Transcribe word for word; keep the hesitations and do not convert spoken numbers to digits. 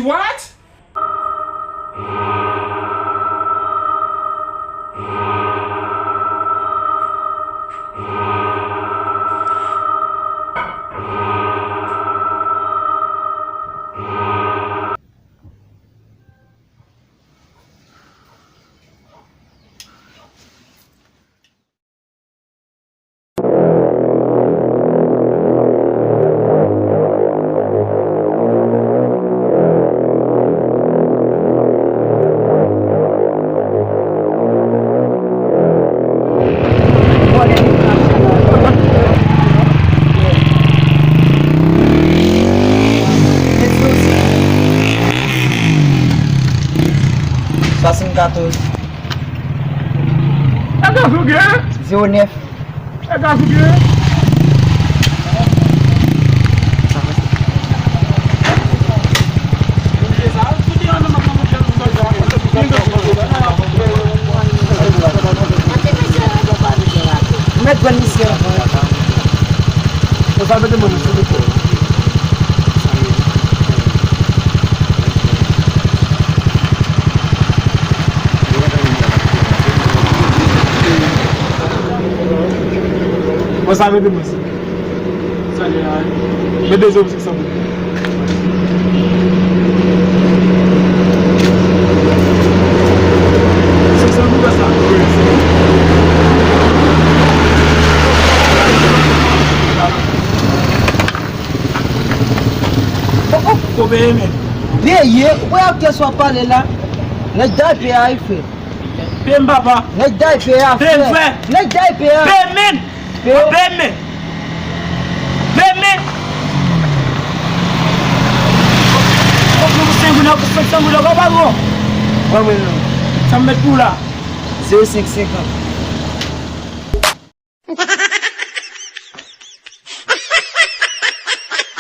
What? Swasannkatorz. Zewo nèf. Ou mèt jwenn misye anvan. Ou sa mete mwen sou mikwo. Mwen sa mete mwen si. Mete zewo senk san pou mwen. Senk san pou mwen sa. Ou peye men. Peye, ou wè ak kiyès w ap pale la? Nèg dayè peye a wi frè. Peye m papa. Nèg dayè peye a frè. Peye m frè. Nèg dayè peye a. Peye men. Peye. Peye men. Peye men. Fòk nou pou senk goud, senk san goud ankò pa bon. Mwen mwen non. Sa m met pou la. Zewo senk senkant.